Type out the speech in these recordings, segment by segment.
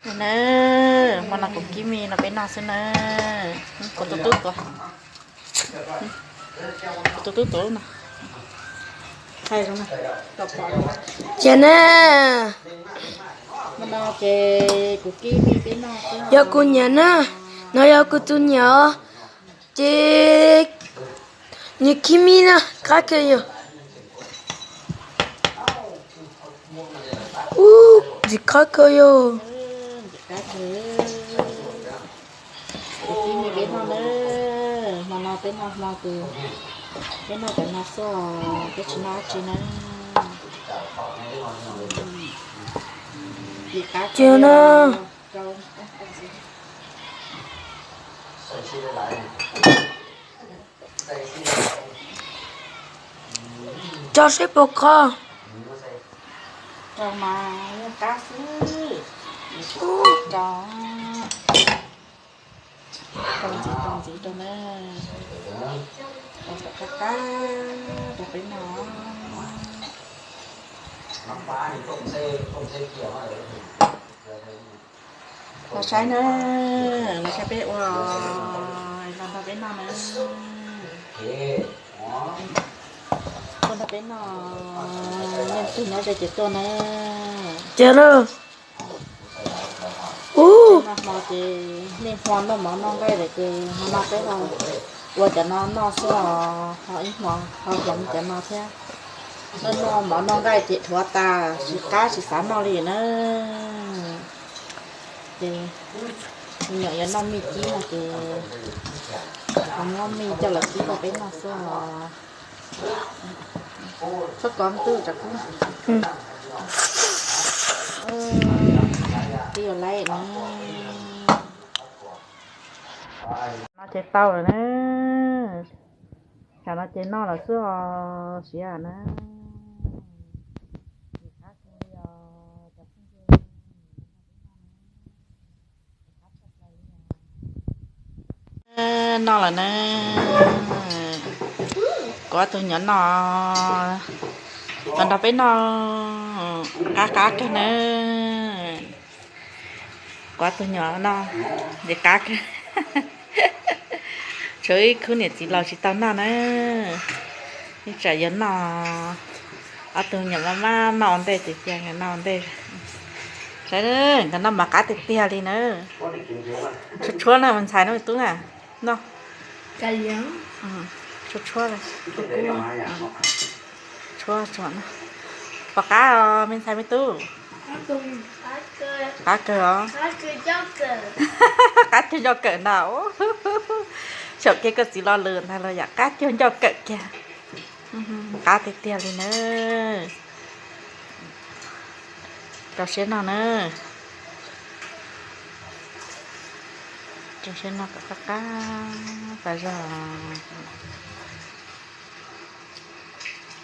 Na, hmo no kuv kib mis no peb noj xwb na. Kuv tus tub tuav, kuv tus tub tuav no. Cia na, yog kuv niam na, no yog kuv tus niam os, ces nws kib mis na, qab kawg yog. Ub, ntxim qab kawg yog. Kuv kib mis peb noj na, hmo no peb noj hmo kws peb noj cov no xwb os, peb tsis noj dab tsi na. Ntxim qab kawg na. Tso seb puas qab. Rau mas yeej qab xwb. Rau, rau ntxiv, rau ntxiv rau na. Rau kom qab qab rau peb noj. Los saib na, los saib peb ua, los nrog peb noj na. Tuaj nrog peb noj, leej twg nyob ze ces tuaj na. Ces na. Ub, noj hmo ces nej hmo noj mov noj nqaij lawm ces hmo no peb ho ua cov no noj xwb os, ho ib hmo ho hloov cov no thiab. Noj noj mov noj nqaij ces dhuav tas, tsis qab tsis xav noj li na. Ces me nyuam yuav noj mij kib no ces kuv muab mij coj los kib rau peb noj xwb os. Txhob kov ntuj tsam kub. Twb yuav laib na. No ces tau lawm na. Tsam no ces noj lawm xwb os, siav na. Noj lawm na. Kuv ob tug nyuam noj, los nrog peb noj, qab qab kawg na. Kuv ob tug nyuam noj, ntxim qab kawg. Tshuav ib khub niam txiv los tsis tau noj na. Ib tsam yuav noj, ob tug nyuam maj maj noj ua ntej ces cia nkawd noj ua ntej. Saib, nkawd noj mas qab tiag tiag li na. Tshuav tshuav na me ntxhais na me tub na. Noj. Tshuav tshuav, tshuav tshuav na. Puas qab os me ntxhais me tub? Qab kawg os. Qab cuag ncauj kawm ntag. Xyaum kiag koj txiv lo lus ntag los yam qab cuag ncauj kawm kiag. Qab tiag tiag li na. Rau siab noj na. Rau siab noj kom qab qab tas zog.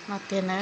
Noj tiag na.